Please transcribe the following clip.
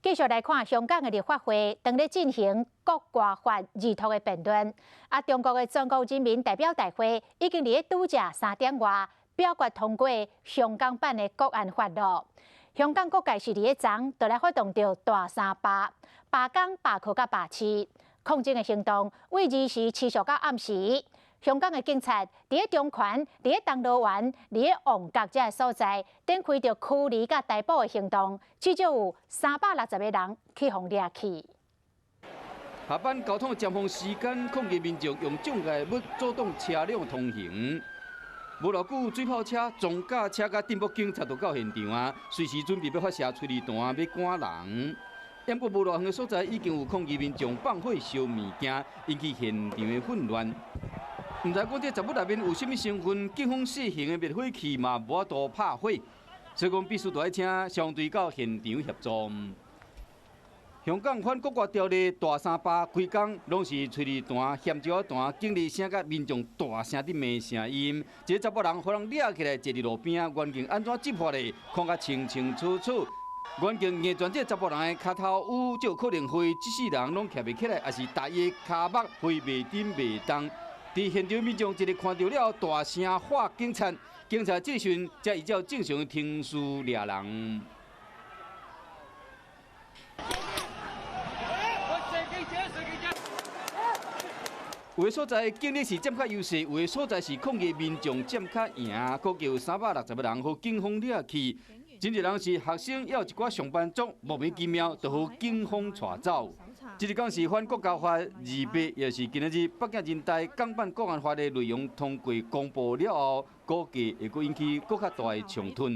繼續來看香港的立法會，當咧進行國歌法二讀的辯論。啊，中國的全國人民代表大會已經佇咧拄才3點外表決通過香港版的國安法囉。香港各界是佇咧昨就來發動著大三罷，罷工、罷課佮罷市，抗爭的行動對二時持續到暗時。香港的警察佇咧中環、佇咧銅鑼灣、佇咧旺角這个所在，展開著驅離佮逮捕的行動，至少有360個人去予掠去。下班交通的尖峰時間，抗議民眾用障礙物阻擋車輛通行。無偌久，水炮車、裝甲車佮鎮暴警察就到現場啊，隨時準備欲發射催淚彈，欲趕人。不過無偌遠的所在，已經有抗議民眾放火燒物件，引起現場的混亂。毋知講這雜物內面有啥物成分，警方試行的滅火器嘛無法度拍火，所以講必須著愛請消防隊到現場協助。香港反國歌條例大三罷，規工攏是催淚彈、鹹椒彈、警鈴聲佮民眾大聲佇罵聲音。這個查埔人予人掠起來坐佇路邊，原警按怎執法咧？看甲清清楚楚。原警硬鑽這個查埔人的跤頭趺，就有可能予伊這世人攏徛袂起來，抑是踏伊的跤目予伊袂振袂動。佇現場民眾一个看著了後，大聲喊警察，警察這時陣才依照正常的程序掠人。有的所在警力是佔較優勢，有的所在是抗議民眾佔較贏，估計有360個人予警方掠去。真濟人是學生，也有一寡上班族，莫名其妙就予警方帶走。這一工是反國歌法二讀，也是今仔日北京人大港版國安法的內容通過公布了後，估計會閣引起閣較大的衝突。